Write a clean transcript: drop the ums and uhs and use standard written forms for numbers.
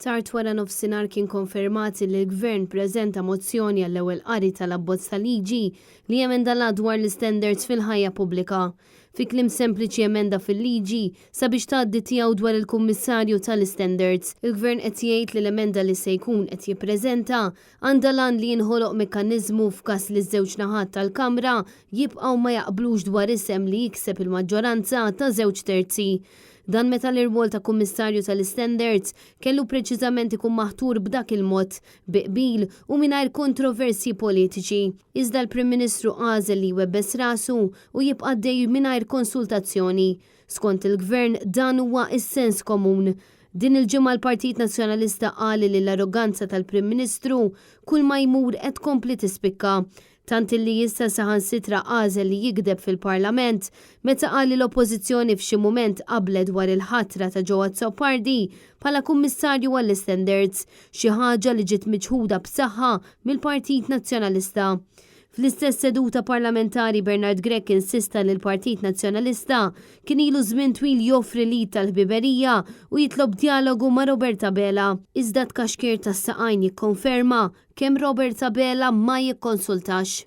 Tard wara nofsinhar kien konfermat li l-Gvern preżenta mozzjoni għall-ewwel qari tal-abbozz ta' liġi li jemenda l-Att dwar l-Istandards fil-Ħajja Pubblika. Fi kliem sempliċi emenda fil-liġi sabiex tgħaddi tiegħu dwar il-Kummissarju tal-Istandards. Il-Gvern qed jgħid li l-emenda li se jkun qed jippreżenta għandha l-għan li jinħoloq mekkaniżmu f'każ li ż-żewġ naħat tal-Kamra jibqgħu ma jaqblux dwar isem li jikseb il-maġġoranza ta' żewġ terzi. Dan meta l-irwol ta' Kummissarju tal-Istandards kellu preċiżament ikun maħtur b'dak il-mod, bi qbil u mingħajr kontroversji politiċi. Iżda l-Prim Ministru għażel li jwebbes rasu u jibqa' għaddej mingħajr konsultazzjoni. Skont il-Gvern dan huwa s-sens komun. Din il-ġimgħa l-Partit Nazzjonalista qal li l-arroganza tal-Prim Ministru kull ma jmur qed tkompli tispikka. Tant illi issa saħansitra għażel li jigdeb fil-Parlament meta qal li l-Oppożizzjoni f'xi mument qablet dwar il-ħatra ta' Joe Azzopardi bħala Kummissarju għall-Istandards, xi ħaġa li ġiet miċħuda b'saħħa mill-Partit Nazzjonalista. Fl-istess seduta parlamentari Bernard Grech insista li l-Partit Nazzjonalista kien ilu żmien twil joffri l-id tal-ħbiberija u jitlob djalogu ma' Robert Abela. Iżda t-tkaxkir tas-saqajn jikkonferma kemm Robert Abela ma jikkonsultax.